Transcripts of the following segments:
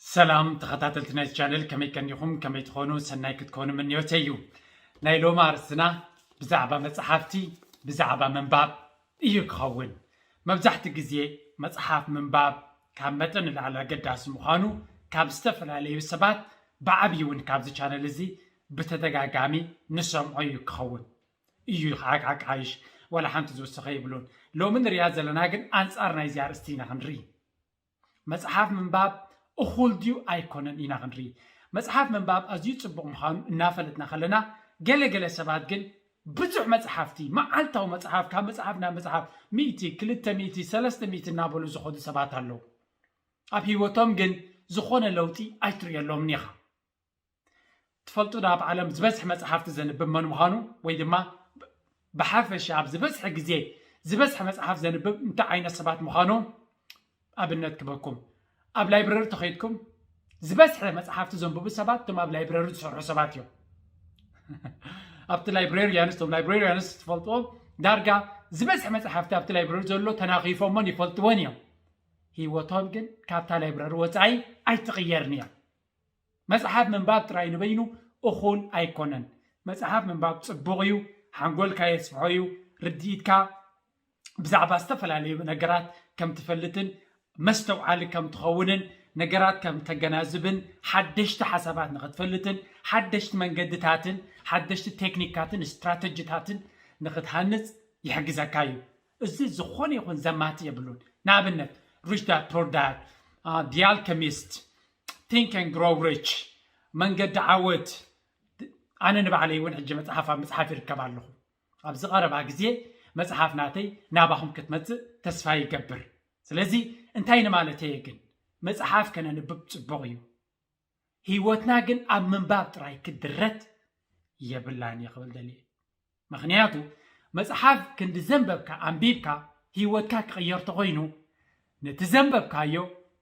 ሰላም ተኸታተልቲ ናይዚ ቻነል፣ ከመይ ቀኒኹም? ከመይ ትኾኑ? ሰናይ ክትኮኑ ምንዮተይ እዩ። ናይ ሎሚ ኣርእስትና ብዛዕባ መጽሓፍቲ፣ ብዛዕባ ምንባብ እዩ ክኸውን። መብዛሕትኡ ግዜ መጽሓፍ ምንባብ ካብ መጠን ንላዕሊ ኣገዳሲ ምዃኑ ካብ ዝተፈላለዩ ሰባት፣ ብዓብዪ እውን ካብዚ ቻነል እዚ ብተደጋጋሚ ንሰምዖ እዩ ክኸውን። እዩ ሓቃቃይሽ፣ ዋላ ሓንቲ ዝውስኸ ይብሉን። ሎሚ ንሪኣ ዘለና ግን ኣንጻር ናይዚ ኣርእስቲ ኢና ክንርኢ። መጽሓፍ ምንባብ እኹል ድዩ ኣይኮነን ኢና ክንርኢ። መጽሓፍ ምንባብ ኣዝዩ ጽቡቕ ምዃኑ እናፈለጥና ከለና፣ ገለ ገለ ሰባት ግን ብዙሕ መጽሓፍቲ፣ መዓልታዊ መጽሓፍ፣ ካብ መጽሓፍ ናብ መጽሓፍ፣ ሚእቲ፣ ክልተ ሚእቲ፣ ሰለስተ ሚእቲ እናበሉ ዝኸዱ ሰባት ኣለዉ። ኣብ ህይወቶም ግን ዝኾነ ለውጢ ኣይትርእየሎምን ኢኻ። ትፈልጡ ዶ ኣብ ዓለም ዝበዝሕ መጽሓፍቲ ዘንብብ መን ምዃኑ? ወይ ድማ ብሓፈሻ ኣብ ዝበዝሐ ግዜ ዝበዝሐ መጽሓፍ ዘንብብ እንታይ ዓይነት ሰባት ምዃኑ ኣብነት ክበኩም። ኣብ ላይብረሪ ተኸይድኩም ዝበዝሐ መጽሓፍቲ ዘንብቡ ሰባት እቶም ኣብ ላይብረሪ ዝሰርሑ ሰባት እዮም። ኣብቲ ላይብሬሪያንስ፣ እቶም ላይብሬሪያንስ ትፈልጥዎም ዳርጋ ዝበዝሐ መጽሓፍቲ ኣብቲ ላይብረሪ ዘሎ ተናኺፎሞን ይፈልጥዎን እዮም። ህይወቶም ግን ካብታ ላይብረሪ ወጻኢ ኣይትቕየርን እያ። መጽሓፍ ምንባብ ጥራይ ንበይኑ እኹል ኣይኮነን። መጽሓፍ ምንባብ ጽቡቕ እዩ፣ ሓንጎልካ የስፍሖ እዩ፣ ርድኢትካ ብዛዕባ ዝተፈላለዩ ነገራት ከም ትፈልጥን መስተውዓሊ ከም ትኸውንን፣ ነገራት ከም ተገናዝብን ሓደሽቲ ሓሳባት ንኽትፈልጥን ሓደሽቲ መንገድታትን ሓደሽቲ ቴክኒካትን ስትራተጂታትን ንኽትሃንጽ ይሕግዘካ እዩ። እዚ ዝኾነ ይኹን ዘማቲ የብሉን። ንኣብነት ሪች ዳድ ፖር ዳድ፣ ዲ ኣልከሚስት፣ ቲንክ ኤንድ ግሮው ሪች፣ መንገዲ ዓወት። ኣነ ንባዕለይ እውን ሕጂ መጽሓፍ ኣብ ምጽሓፍ ይርከብ ኣለኹ። ኣብዚ ቀረባ ግዜ መጽሓፍ ናተይ ናባኹም ክትመጽእ ተስፋ ይገብር። ስለዚ እንታይ ንማለተይ ግን መጽሓፍ ከነንብብ ጽቡቕ እዩ። ህይወትና ግን ኣብ ምንባብ ጥራይ ክድረት የብላን እየ ክብል ደልየ። ምኽንያቱ መጽሓፍ ክንዲ ዘንበብካ ኣንቢብካ ህይወትካ ክቕየር ተኾይኑ ነቲ ዘንበብካዮ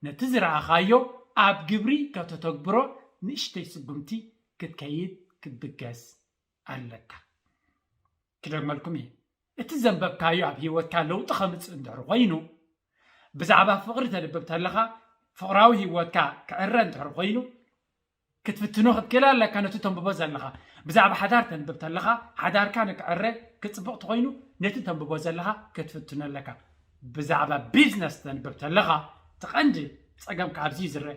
ነቲ ዝረኣኻዮ ኣብ ግብሪ ከተተግብሮ ንእሽተይ ስጉምቲ ክትከይድ ክትብገስ ኣለካ። ክደግመልኩም እየ። እቲ ዘንበብካዮ ኣብ ህይወትካ ለውጢ ከምጽእ እንድሕር ኮይኑ ብዛዕባ ፍቕሪ ተንብብ ተለኻ ፍቕራዊ ህይወትካ ክዕረ እንድሕር ኮይኑ ክትፍትኖ ክትክእል ኣለካ። ነቲ ተንብቦ ዘለኻ ብዛዕባ ሓዳር ተንብብ ተለኻ ሓዳርካ ንክዕረ ክጽቡቕ ተኾይኑ ነቲ ተንብቦ ዘለኻ ክትፍትኖ ኣለካ። ብዛዕባ ቢዝነስ ተንብብ ተለኻ እቲ ቀንዲ ጸገምካ ኣብዚ እዩ ዝረአ።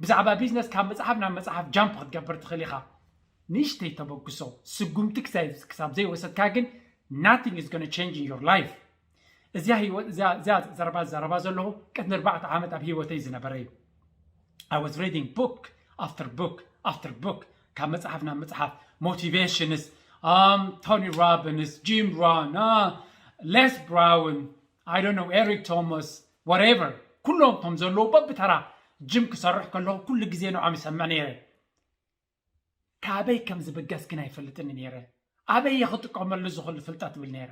ብዛዕባ ቢዝነስ ካብ መጽሓፍ ናብ መጽሓፍ ጃምፕ ክትገብር ትኽእል ኢኻ። ንእሽተይ ተበግሶ ስጉምቲ ክሳብ ዘይወሰድካ ግን nothing is gonna change in your life። እዚኣ ህይወት እዚኣ እዚኣ ዘረባ ዘረባ ዘለኹ ቅድሚ ኣርባዕተ ዓመት ኣብ ህይወተይ ዝነበረ እዩ። I was reading book after book after book ካብ መጽሓፍ ናብ መጽሓፍ motivations, um, Tony Robbins, Jim Rohn, uh, Les Brown, I don't know, Eric Thomas, whatever ኩሎም እቶም ዘለዉ በብተራ ጅም ክሰርሕ ከለኹ ኩሉ ግዜ ንዖም ይሰምዕ ነይረ። ካበይ ከም ዝብገስ ግን ኣይፈልጥን ነይረ። ኣበይ እየ ክጥቀመሉ ዝኽእል ፍልጠት እብል ነይረ።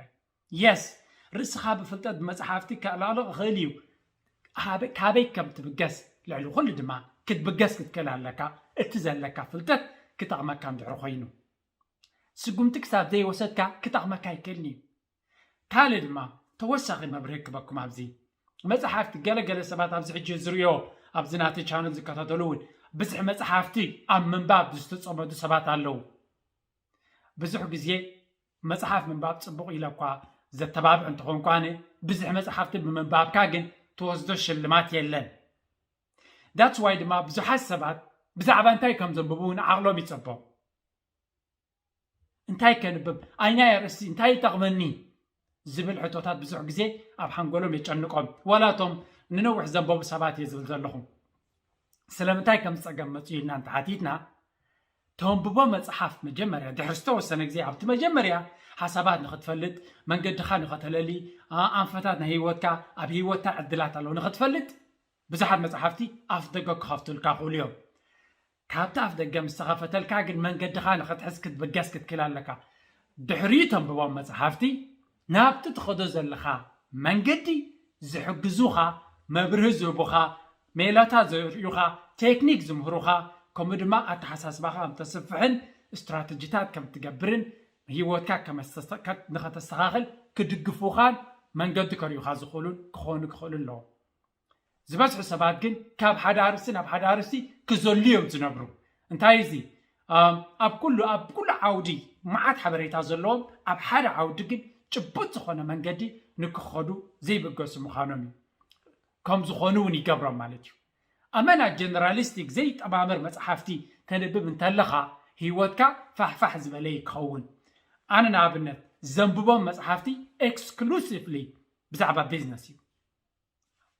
የስ ርእስኻ ብፍልጠት ብመጽሓፍቲ ከዕለቕልቕ ይኽእል እዩ። ካበይ ከም ትብገስ ልዕሊ ኩሉ ድማ ክትብገስ ክትክእል ኣለካ። እቲ ዘለካ ፍልጠት ክጠቕመካ እንድሕር ኮይኑ ስጉምቲ ክሳብ ዘይወሰድካ ክጠቕመካ ኣይክእልን እዩ። ካልእ ድማ ተወሳኺ መብርሂ ክበኩም ኣብዚ መጽሓፍቲ ገለገለ ሰባት ኣብዚ ሕጂ ዝርእዮ ኣብዚ ናተይ ቻነል ዝከታተሉ እውን ብዝሒ መጽሓፍቲ ኣብ ምንባብ ዝተጸመዱ ሰባት ኣለዉ። ብዙሕ ግዜ መጽሓፍ ምንባብ ጽቡቕ ኢለ እኳ ዘተባብዕ እንተኾንኳ ኣነ ብዙሕ መጽሓፍቲ ብምንባብካ ግን ትወስዶ ሽልማት የለን። That's why ድማ ብዙሓት ሰባት ብዛዕባ እንታይ ከም ዘንብቡ እውን ዓቕሎም ይጸቦም። እንታይ ከንብብ? ኣይናይ ኣርእስቲ እንታይ ይጠቕመኒ? ዝብል ሕቶታት ብዙሕ ግዜ ኣብ ሓንጎሎም የጨንቆም። ዋላ እቶም ንነዊሕ ዘንበቡ ሰባት እየ ዝብል ዘለኹ። ስለምንታይ ከም ዝጸገም መጽኡ ኢልና እንተሓቲትና ተንብቦ መጽሓፍ መጀመርያ ድሕሪ ዝተወሰነ ግዜ ኣብቲ መጀመርያ ሓሳባት ንኽትፈልጥ መንገድኻ ንኸተለሊ ኣንፈታት ናይ ህይወትካ ኣብ ህይወትካ ዕድላት ኣለዉ ንኽትፈልጥ ብዙሓት መጽሓፍቲ ኣፍ ደገ ክኸፍቱልካ ክእሉ እዮም። ካብቲ ኣፍ ደገ ምስ ተኸፈተልካ ግን መንገድኻ ንኽትሕዝ ክትብገስ ክትክእል ኣለካ። ድሕሪኡ ተንብቦም መጽሓፍቲ ናብቲ ትኸዶ ዘለኻ መንገዲ ዝሕግዙኻ፣ መብርሂ ዝህቡኻ፣ ሜላታት ዘርእዩኻ፣ ቴክኒክ ዝምህሩኻ፣ ከምኡ ድማ ኣተሓሳስባኻ ከም ተስፍሕን ስትራተጂታት ከም ትገብርን ህይወትካ ንኸተስተኻኽል ክድግፉኻን መንገዲ ከርእዩኻ ዝኽእሉን ክኾኑ ክኽእሉ ኣለዎም። ዝበዝሑ ሰባት ግን ካብ ሓደ ኣርእስቲ ናብ ሓደ ኣርእስቲ ክዘሉ እዮም ዝነብሩ። እንታይ እዚ? ኣብ ኩሉ ኣብ ኩሉ ዓውዲ መዓት ሓበሬታ ዘለዎም፣ ኣብ ሓደ ዓውዲ ግን ጭቡጥ ዝኾነ መንገዲ ንክኸዱ ዘይብገሱ ምዃኖም እዩ። ከም ዝኾኑ እውን ይገብሮም ማለት እዩ። ኣመና ጀነራሊስቲክ ዘይጠማምር መፅሓፍቲ ተንብብ እንተለኻ፣ ህይወትካ ፋሕፋሕ ዝበለ ይኸውን። ኣነ ንኣብነት ዘንብቦም መፅሓፍቲ ኤክስክሉሲቭሊ ብዛዕባ ቢዝነስ እዩ።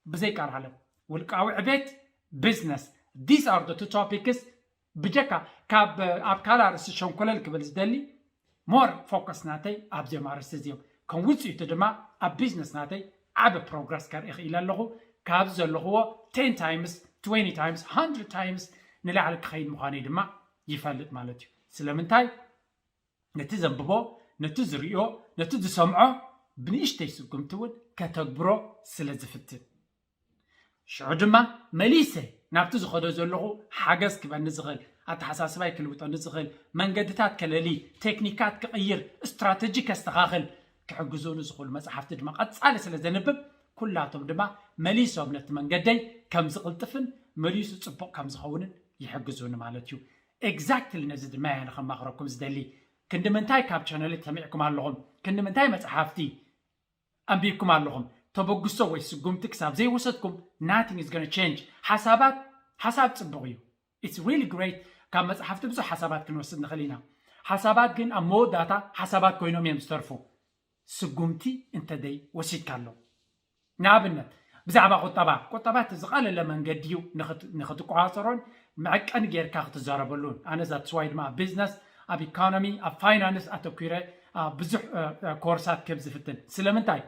ብዘይ ቃል ዓለም፣ ውልቃዊ ዕቤት፣ ቢዝነስ፣ these are the two topics። ብጀካ ካብ ኣብ ካልእ ኣርእስቲ ሸንኮለል ክብል ዝደሊ፣ ሞር ፎከስ ናተይ ኣብዚኦም ኣርእስቲ እዚኦም። ከም ውፅኢቱ ድማ ኣብ ቢዝነስ ናተይ ዓቢ ፕሮግረስ ከርኢ ክኢለ ኣለኹ። ካብ ዘለኽዎ ten times, twenty times, hundred times ንላዕሊ ክኸይድ ምዃነይ ድማ ይፈልጥ ማለት እዩ። ስለምንታይ? ነቲ ዘንብቦ፣ ነቲ ዝርእዮ፣ ነቲ ዝሰምዖ ብንእሽተይ ስጉምቲ እውን ከተግብሮ ስለ ዝፍትን። ሽዑ ድማ መሊሰ ናብቲ ዝኸዶ ዘለኹ ሓገዝ ክበኒ ዝኽእል፣ ኣተሓሳስባይ ክልውጠኒ ዝኽእል፣ መንገድታት ከለሊ፣ ቴክኒካት ክቕይር፣ ስትራተጂ ከስተኻኽል ክሕግዙኒ ዝኽእሉ መጽሓፍቲ ድማ ቀጻሊ ስለ ዘንብብ፣ ኩላቶም ድማ መሊሶም ነቲ መንገደይ ከም ዝቕልጥፍን መሊሱ ጽቡቕ ከም ዝኸውንን ይሕግዙኒ ማለት እዩ። ኤግዛክትሊ ነዚ ድማ እየ ከማኽረኩም ዝደሊ። ክንዲ ምንታይ ካብ ቻነለይ ሰሚዕኩም ኣለኹም? ክንዲ ምንታይ መጽሓፍቲ ኣንቢብኩም ኣለኹም? ተበግሶ ወይ ስጉምቲ ክሳብ ዘይወሰድኩም nothing is gonna change። ሓሳባት ሓሳብ ጽቡቕ እዩ። It's really great። ካብ መጽሓፍቲ ብዙሕ ሓሳባት ክንወስድ ንኽእል ኢና። ሓሳባት ግን ኣብ መወዳእታ ሓሳባት ኮይኖም እዮም ዝተርፉ፣ ስጉምቲ እንተደይ ወሲድካሎም። ንኣብነት ብዛዕባ ቁጠባ፣ ቁጠባ እቲ ዝቐለለ መንገዲ እዩ ንኽት- ንኽትቆጻጸሮን መዐቀኒ ጌርካ ክትዛረበሉን። ኣነ that's why ድማ ኣብ ቢዝነስ፣ ኣብ ኢኮኖሚ፣ ኣብ ፋይናንስ ኣተኲረ ብዙሕ ኮርሳት ክህብ ዝፍትን። ስለምንታይ?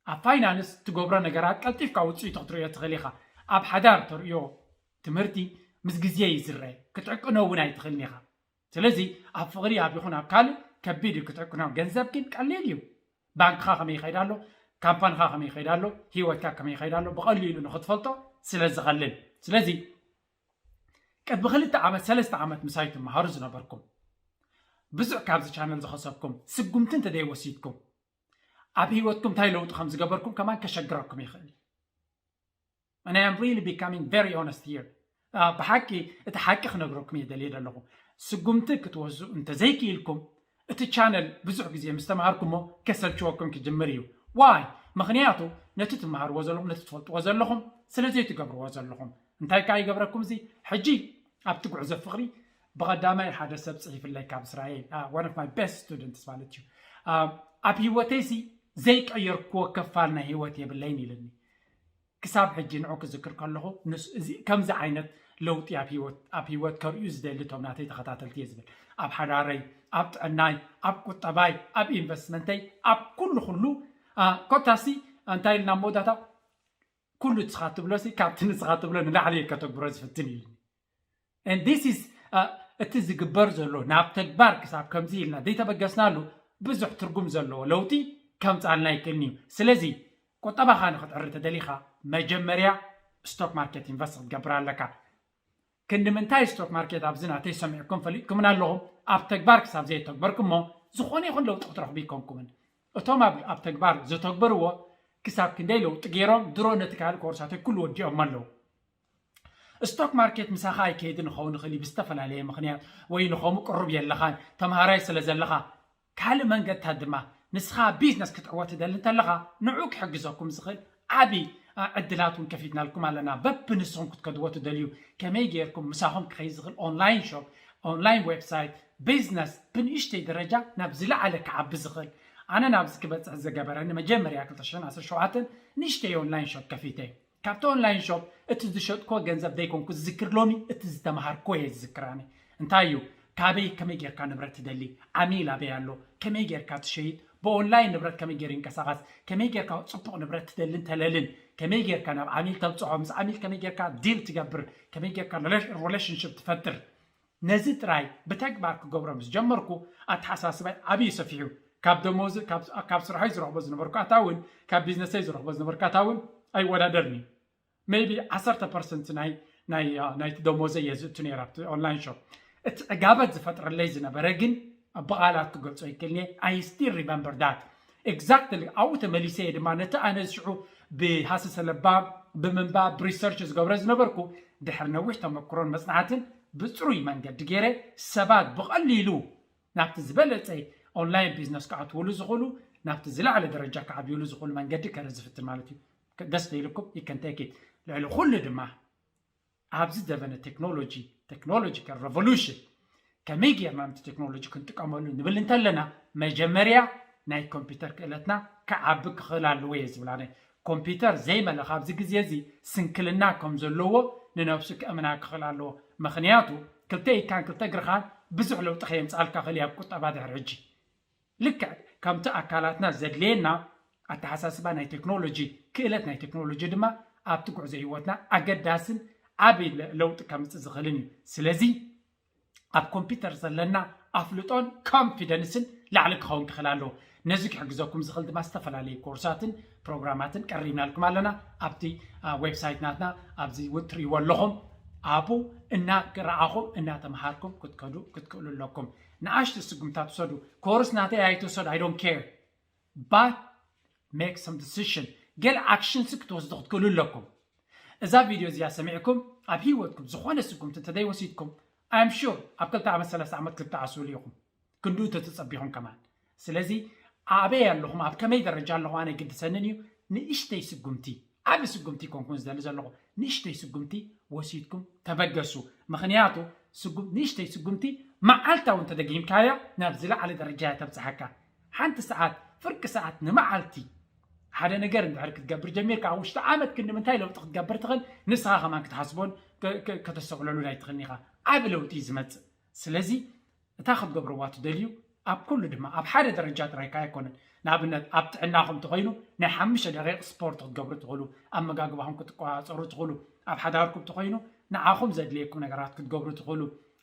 ኣብ ፋይናንስ ትገብሮ ነገራት ቀልጢፍካ ውፅኢቱ ክትርእዮ ትኽእል ኢኻ። ኣብ ሓዳር ተርእዮ ትምህርቲ ምስ ግዜ እዩ ዝረአ፣ ክትዕቅኖ እውን ኣይትኽእልን ኢኻ። ስለዚ ኣብ ፍቕሪ ኣብ ይኹን ኣብ ካልእ ከቢድ እዩ ክትዕቅኖ። ገንዘብ ግን ቀሊል እዩ። ባንክኻ ከመይ ይኸይድ ኣሎ፣ ካምፓንኻ ከመይ ይኸይድ ኣሎ፣ ህይወትካ ከመይ ይኸይድ ኣሎ ብቐሊሉ ንኽትፈልጦ ስለ ዝኸልል። ስለዚ ቅድሚ ክልተ ዓመት ሰለስተ ዓመት ምሳይ ትመሃሩ ዝነበርኩም፣ ብዙሕ ካብዚ ቻነል ዝኸሰብኩም፣ ስጉምቲ እንተደይወሲድኩም ኣብ ህይወትኩም እንታይ ለውጢ ከም ዝገበርኩም ከማን ከሸግረኩም ይኽእል። And I am really becoming very honest here። ብሓቂ እቲ ሓቂ ክነግረኩም እየ ደልየ ዘለኹ። ስጉምቲ ክትወስዱ እንተዘይክኢልኩም እቲ ቻነል ብዙሕ ግዜ ምስ ተምሃርኩሞ ከሰልችወኩም ክጅምር እዩ። ዋይ? ምኽንያቱ ነቲ ትመሃርዎ ዘለኹም፣ ነቲ ትፈልጥዎ ዘለኹም ስለ ዘይትገብርዎ ዘለኹም። እንታይ ከኣ ይገብረኩም እዚ? ሕጂ ኣብቲ ጉዕዞ ፍቕሪ ብቐዳማይ ሓደ ሰብ ጽሒፍለይ ካብ እስራኤል፣ one of my best students ማለት እዩ። ኣብ ህይወተይሲ ዘይቀየርክዎ ክፋል ናይ ህይወት የብለይን ኢልኒ። ክሳብ ሕጂ ንዑ ክዝክር ከለኹ፣ ንስ- እዚ- ከምዚ ዓይነት ለውጢ ኣብ ህይወት ኣብ ህይወት ከርእዩ ዝደሊ እቶም ናተይ ተኸታተልቲ እየ ዝብል። ኣብ ሓዳረይ፣ ኣብ ጥዕናይ፣ ኣብ ቁጠባይ፣ ኣብ ኢንቨስትመንተይ፣ ኣብ ኩሉ ኩሉ። ኮታሲ እንታይ ኢልና መወዳእታ? ኩሉ ንስኻ ትብሎሲ ካብቲ ንስኻ ትብሎ ንላዕሊ እየ ከተግብሮ ዝፍትን ኢሉኒ። And this is እቲ ዝግበር ዘሎ። ናብ ተግባር ክሳብ ከምዚ ኢልና ዘይተበገስናሉ ብዙሕ ትርጉም ዘለዎ ለውጢ ከምፃልና ይክእልኒ እዩ። ስለዚ ቁጠባኻ ንክትዕሪ ተደሊኻ መጀመርያ ስቶክ ማርኬት ኢንቨስት ክትገብር ኣለካ። ክንዲ ምንታይ ስቶክ ማርኬት ኣብዚ ናተይ ሰሚዕኩም ፈሊጥኩምን ኣለኹም። ኣብ ተግባር ክሳብ ዘየተግበርኩሞ ዝኾነ ይኹን ለውጢ ክትረኽቡ ይኮንኩምን። እቶም ኣብ ተግባር ዘተግበርዎ ክሳብ ክንደይ ለውጢ ገይሮም ድሮ ነቲ ካልእ ኮርሳተይ ኩሉ ወዲኦም ኣለዉ። ስቶክ ማርኬት ምሳኻ ኣይከይድን ይኸውን ይኽእል እዩ ብዝተፈላለየ ምኽንያት፣ ወይ ንኸምኡ ቅሩብ የለኻን፣ ተምሃራይ ስለ ዘለኻ። ካልእ መንገድታት ድማ ንስኻ ቢዝነስ ክትዕወት ትደሊ እንተለኻ ንዑ ክሕግዘኩም ዝኽእል ዓቢ ዕድላት እውን ከፊትናልኩም ኣለና። በብንስኹም ክትከድዎ ትደልዩ ከመይ ጌርኩም ምሳኹም ክኸይድ ዝኽእል ኦንላይን ሾፕ፣ ኦንላይን ዌብሳይት፣ ቢዝነስ ብንእሽተይ ደረጃ ናብ ዝለዓለ ክዓቢ ዝኽእል። ኣነ ናብዚ ክበፅሕ ዝገበረኒ መጀመርያ ክልተ ሽሕን ዓሰርተ ሸውዓተን ንእሽተይ ኦንላይን ሾፕ ከፊተ። ካብቲ ኦንላይን ሾፕ እቲ ዝሸጥኮ ገንዘብ ዘይኮንኩ ዝዝክር፣ ሎሚ እቲ ዝተምሃርኮ እየ ዝዝክር። ኣነ እንታይ እዩ? ካበይ ከመይ ጌርካ ንብረት ትደሊ? ዓሚል ኣበይ ኣሎ? ከመይ ጌርካ ትሸይጥ? ብኦንላይን ንብረት ከመይ ጌር ይንቀሳቐስ? ከመይ ጌርካ ፅቡቕ ንብረት ትደልን ተለልን? ከመይ ጌርካ ናብ ዓሚል ተብፅሖ? ምስ ዓሚል ከመይ ጌርካ ዲል ትገብር? ከመይ ጌርካ ሪሌሽንሽፕ ትፈጥር? ነዚ ጥራይ ብተግባር ክገብሮ ምስ ጀመርኩ ኣተሓሳስባይ ዓብዩ ሰፊሑ። ካብ ደሞዝ ካብ ስርሐይ ዝረኽቦ ዝነበርኩ ኣታውን ካብ ቢዝነሰይ ዝረኽቦ ዝነበርኩ ኣታውን ኣይወዳደርኒ። ሜይቢ ዓሰርተ ፐርሰንት ናይ ናይ ናይቲ ደሞዘ እየ ዝእቱ ነይረ ኣብቲ ኦንላይን ሾፕ። እቲ ዕጋበት ዝፈጥረለይ ዝነበረ ግን ብቓላት ክገልጾ ይክእልኒ። I still remember that exactly። ኣብኡ ተመሊሰ እየ ድማ ነቲ ኣነ ሽዑ ብሃሰሰ ለባም ብምንባብ research ዝገብረ ዝነበርኩ፣ ድሕሪ ነዊሕ ተመክሮን መጽናዕትን ብጽሩይ መንገዲ ገይረ ሰባት ብቐሊሉ ናብቲ ዝበለጸ online business ክኣትውሉ ዝኽእሉ፣ ናብቲ ዝለዓለ ደረጃ ክዓብዩሉ ዝኽእሉ መንገዲ ከርኢ ዝፍትን ማለት እዩ። ደስ ዘይልኩም you can take it። ልዕሊ ኩሉ ድማ ኣብዚ ዘበነ ቴክኖሎጂ፣ technological revolution፣ ከመይ ጌርና ነቲ ቴክኖሎጂ ክንጥቀመሉ ንብል እንተለና፣ መጀመርያ ናይ ኮምፒውተር ክእለትና ክዓቢ ክኽእል ኣለዎ እየ ዝብል ኣነ። ኮምፒውተር ዘይመለ ካብዚ ግዜ እዚ ስንክልና ከም ዘለዎ ንነብሱ ከእምና ክኽእል ኣለዎ። ምኽንያቱ ክልተ ኢድካን ክልተ እግርኻን ብዙሕ ለውጢ ከየምፅኣልካ ክእል ኣብ ቁጠባ ድሕሪ ሕጂ። ልክዕ ከምቲ ኣካላትና ዘድልየና ኣተሓሳስባ ናይ ቴክኖሎጂ፣ ክእለት ናይ ቴክኖሎጂ ድማ ኣብቲ ጉዕዞ ህይወትና ኣገዳስን ዓብይ ለውጢ ከምፅእ ዝኽእልን እዩ። ስለዚ ኣብ ኮምፒውተር ዘለና ኣፍልጦን ኮንፊደንስን ላዕሊ ክኸውን ክኽእል ኣለዎ። ነዚ ክሕግዘኩም ዝኽእል ድማ ዝተፈላለዩ ኮርሳትን ፕሮግራማትን ቀሪብናልኩም ኣለና። ኣብቲ ዌብሳይት ናትና ኣብዚ እውን ትርእይዎ ኣለኹም። ኣብኡ እናረኣኹም እናተምሃርኩም ክትከዱ ክትክእሉ ኣለኩም። ንኣሽቱ ስጉምታት ውሰዱ። ኮርስ ናተይ ኣይትውሰዱ፣ I don't care, but make some decision። ገለ ኣክሽንስ ክትወስዱ ክትክእሉ ኣለኩም። እዛ ቪድዮ እዚኣ ሰሚዕኩም ኣብ ህይወትኩም ዝኾነ ስጉምቲ እንተዘይወሲድኩም፣ I'm sure ኣብ ክልተ ዓመት ሰለስተ ዓመት ክትዓስሉ ኢኹም፣ ክንድኡ እንተተጸቢኹም ከማን። ስለዚ ኣበይ ኣለኹም፣ ኣብ ከመይ ደረጃ ኣለኹም ኣነ ኣይግድሰንን እዩ። ንእሽተይ ስጉምቲ፣ ዓቢ ስጉምቲ ኣይኮንኩን ዝደሊ ዘለኹ፣ ንእሽተይ ስጉምቲ ወሲድኩም ተበገሱ። ምኽንያቱ ስጉም ንእሽተይ ስጉምቲ መዓልታዊ እንተደጊምካያ ናብ ዝለዓለ ደረጃ እያ ተብጽሓካ። ሓንቲ ሰዓት፣ ፍርቂ ሰዓት ንመዓልቲ ሓደ ነገር እንድሕር ክትገብር ጀሚርካ፣ ኣብ ውሽጢ ዓመት ክንዲ ምንታይ ለውጢ ክትገብር ትኽእል ንስኻ ከማን ክትሓስቦን ከ- ከ- ከተስተውዕለሉን ኣይትኽእልን ኢኻ። ዓቢ ለውጢ እዩ ዝመጽእ። ስለዚ እታ ክትገብርዋ ትደልዩ ኣብ ኩሉ ድማ ኣብ ሓደ ደረጃ ጥራይካ ኣይኮነን። ንኣብነት ኣብ ጥዕናኹም ተኾይኑ ናይ ሓሙሽተ ደቂቕ ስፖርት ክትገብሩ ትኽእሉ፣ ኣመጋግባኹም ክትቆጻጸሩ ትኽእሉ፣ ኣብ ሓዳርኩም ተኾይኑ ንዓኹም ዘድልየኩም ነገራት ክትገብሩ ትኽእሉ፣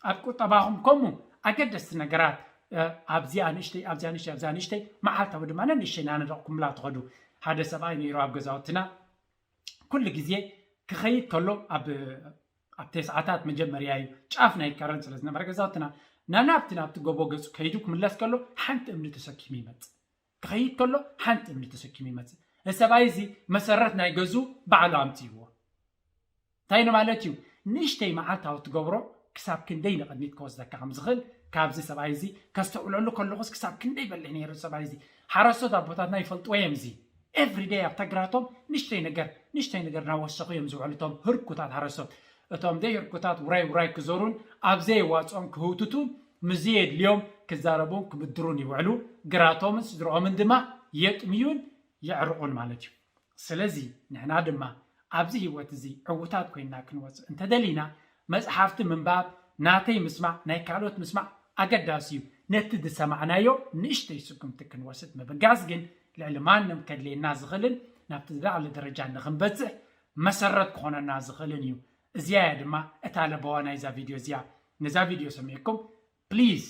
ኣብ ቁጠባኹም ከምኡ ኣገደስቲ ነገራት ኣብዚኣ ንእሽተይ ኣብዚኣ ንእሽተይ ኣብዚኣ ንእሽተይ መዓልታዊ ድማ ነንእሽተይ ናነደቕኩምላ ትኸዱ። ሓደ ሰብኣይ ነይሩ ኣብ ገዛውትና ኩሉ ግዜ ክኸይድ ከሎ ኣብ ኣብ ተስዓታት መጀመርያ እዩ ጫፍ ናይ ከረን ስለ ዝነበረ ገዛውትና ናናብቲ ናብቲ ጎቦ ገጹ ከይዱ ክምለስ ከሎ ሓንቲ እምኒ ተሰኪሙ ይመጽእ። ክኸይድ ከሎ ሓንቲ እምኒ ተሰኪሙ ይመጽእ። እዚ ሰብኣይ እዚ መሰረት ናይ ገዙ ባዕሉ ኣምፅእዎ። እንታይ ንማለት እዩ? ንእሽተይ መዓልታዊ ትገብሮ ክሳብ ክንደይ ንቕድሚት ክወስደካ ከም ዝኽእል ካብዚ ሰብኣይ እዚ ከስተውዕለሉ ከለኹስ ክሳብ ክንደይ በሊሕ ነይሩ ሰብኣይ እዚ። ሓረስቶት ኣቦታትና ይፈልጥዎ እዮም እዚ። ኤቭሪደይ ኣብታ ግራቶም ንእሽተይ ነገር ንእሽተይ ነገር እናወሰኹ እዮም ዝውዕሉ እቶም ህርኩታት ሓረስቶት። እቶም ደይ ህርኩታት ውራይ ውራይ ክዞሩን ኣብ ዘየዋፅኦም ክህውትቱን ምስ ዘየድልዮም ክዛረቡን ክብድሩን ይውዕሉ። ግራቶምን ስድርኦምን ድማ የጥምዩን የዕርቑን ማለት እዩ። ስለዚ ንሕና ድማ ኣብዚ ህይወት እዚ ዕውታት ኮይንና ክንወፅእ እንተደሊና መፅሓፍቲ ምንባብ፣ ናተይ ምስማዕ፣ ናይ ካልኦት ምስማዕ ኣገዳሲ እዩ። ነቲ ዝሰማዕናዮ ንእሽተይ ስጉምቲ ክንወስድ ምብጋስ ግን ልዕሊ ማንም ከድልየና ዝኽእልን ናብቲ ዝለዓለ ደረጃ ንኽንበፅሕ መሰረት ክኾነና ዝኽእልን እዩ። እዚኣ እያ ድማ እታ ለበዋ ናይዛ ቪድዮ እዚኣ። ነዛ ቪድዮ ሰሚዕኩም ፕሊዝ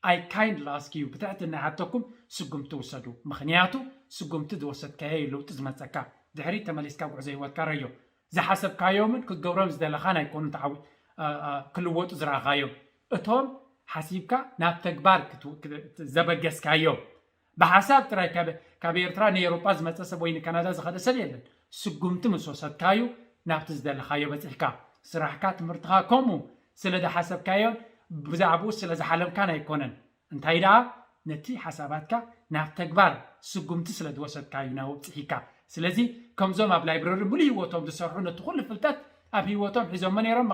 I kindly ask you ብትሕትና ይሓተኩም ስጉምቲ ውሰዱ። ምኽንያቱ ስጉምቲ ዝወሰድካዮ እዩ ለውጢ ዝመፀካ። ድሕሪት ተመሊስካ ጉዕዞ ህይወትካ ረዮ። ዝሓሰብካዮምን ክትገብሮም ዝደለኻን ኣይኮኑን ተዓዊ ክልወጡ ዝረኣኻዮም። እቶም ሓሲብካ ናብ ተግባር ዘበገስካዮም ብሓሳብ ጥራይ ካብ ኤርትራ ንኤውሮጳ ዝመፀ ሰብ ወይ ንካናዳ ዝኸደ ሰብ የለን። ስጉምቲ ምስ ወሰድካዩ ናብቲ ዝደለኻዮ በፂሕካ። ስራሕካ፣ ትምህርትኻ ከምኡ ስለ ዝሓሰብካዮን ብዛዕባኡ ስለ ዝሓለምካን ኣይኮነን። እንታይ ደኣ ነቲ ሓሳባትካ ናብ ተግባር ስጉምቲ ስለ ዝወሰድካዩ ናብ ኣብፅሒካ። ስለዚ ከምዞም ኣብ ላይብረሪ ሙሉእ ህይወቶም ዝሰርሑ ነቲ ኩሉ ፍልጠት ኣብ ህይወቶም ሒዞሞ ነይሮም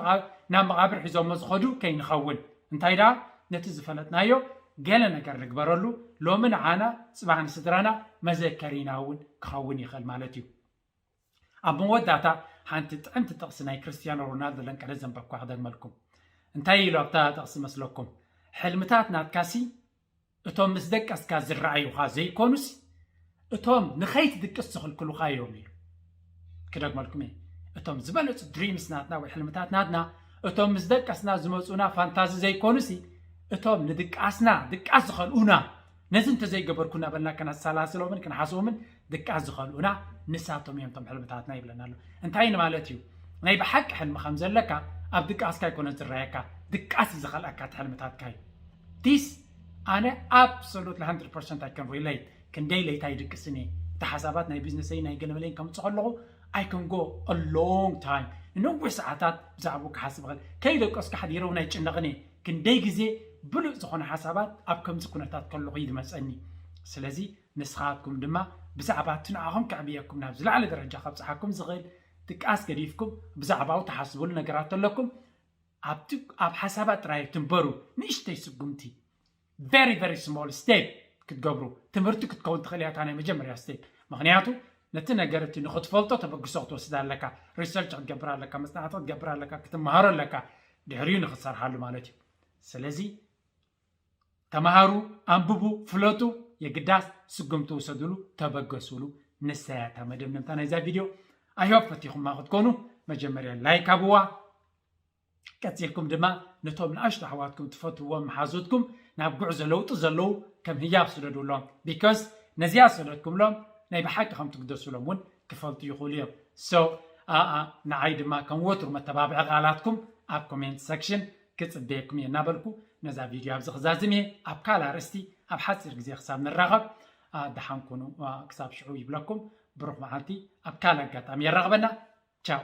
ናብ መቓብር ሒዞሞ ዝኸዱ ከይንኸውን። እንታይ ደኣ ነቲ ዝፈለጥናዮ ገለ ነገር ንግበረሉ። ሎሚ ንዓና ፅባሕ ንስድራና መዘከሪና እውን ክኸውን ይኽእል ማለት እዩ። ኣብ መወዳእታ ሓንቲ ጥዕምቲ ጥቕሲ ናይ ክርስትያኖ ሮናልዶ ለንቀለ ዘንበብኳ ክደግመልኩም። እንታይ ኢሉ ኣብታ ጥቕሲ መስለኩም? ሕልምታት ናትካሲ እቶም ምስ ደቀስካ ዝረኣዩኻ ዘይኮኑስ እቶም ንኸይትድቅስ ዝኽልክሉኻ እዮም ኢሉ። ክደግመልኩም እየ። እቶም ዝበለጹ ድሪምስ ናትና ወይ ሕልምታት ናትና እቶም ምስ ደቀስና ዝመጹና ፋንታዚ ዘይኮኑሲ እቶም ንድቃስና ድቃስ ዝኸልኡና ነዚ እንተዘይገበርኩ እናበልና ከነሰላስሎምን ክንሓስቦምን ድቃስ ዝኸልኡና ንሳቶም እዮም እቶም ሕልምታትና ይብለና ኣሎ። እንታይ ንማለት እዩ? ናይ ብሓቂ ሕልሚ ከም ዘለካ ኣብ ድቃስካ ኣይኮነን ዝረኣየካ፣ ድቃስ እዩ ዝኸልኣካ እቲ ሕልምታትካ እዩ። ዲስ ኣነ absolutely hundred percent I can relate። ክንደይ ለይታ ይድቅስን እየ። እቲ ሓሳባት ናይ ቢዝነሰይ ናይ ገለመለይን ከምፅእ ከለኹ I can go a long time. ንነዊሕ ሰዓታት ብዛዕባኡ ክሓስብ እኽእል። ከይደቀስኩ ሓዲረ እውን ኣይጭነቕን እየ። ክንደይ ግዜ ብሉጽ ዝኾነ ሓሳባት ኣብ ከምዚ ኩነታት ከለኹ እዩ ዝመጸኒ። ስለዚ ንስኻትኩም ድማ ብዛዕባ እቲ ንዓኹም ከዕብየኩም ናብ ዝለዓለ ደረጃ ከብጽሓኩም ዝኽእል ድቃስ ገዲፍኩም ብዛዕባኡ ትሓስቡሉ ነገራት ኣለኩም። ኣብቲ ኣብ ሓሳባት ጥራይ ትንበሩ። ንእሽተይ ስጉምቲ very very small step ክትገብሩ ትምህርቲ ክትከውን ትኽእል እያ እታ ናይ መጀመርያ step። ምኽንያቱ ነቲ ነገር እቲ ንኽትፈልጦ ተበግሶ ክትወስድ ኣለካ፣ research ክትገብር ኣለካ፣ መፅናዕቲ ክትገብር ኣለካ፣ ክትመሃሮ ኣለካ፣ ድሕሪኡ ንኽትሰርሓሉ ማለት እዩ። ስለዚ ተምሃሩ፣ ኣንብቡ፣ ፍለጡ፣ የግዳስ ስጉምቲ ውሰድሉ፣ ተበገስሉ። ንሳ እያ እታ መደምደምታ ናይዛ ቪድዮ። I hope ፈቲኹማ ክትኮኑ መጀመርያ like ሃብዋ። ቀፂልኩም ድማ ነቶም ንኣሽቱ ኣሕዋትኩም ትፈትውዎም መሓዙትኩም ናብ ጉዕዞ ለውጢ ዘለዉ ከም ህያብ ስደዱሎም። Because ነዚኣ ዝሰደድኩምሎም ናይ ብሓቂ ከም ትግደሱሎም እውን ክፈልጡ ይኽእሉ እዮም። So ኣኣ ንዓይ ድማ ከም ወትሩ መተባብዒ ቃላትኩም ኣብ comment section ክፅበየኩም እየ እናበልኩ ነዛ ቪድዮ ኣብዚ ክዛዝም እየ። ኣብ ካልእ ኣርእስቲ ኣብ ሓፂር ግዜ ክሳብ ንራኸብ ደሓን ኩኑ። ክሳብ ሽዑ ይብለኩም። ብሩኽ መዓልቲ። ኣብ ካልእ ኣጋጣሚ የራኽበና።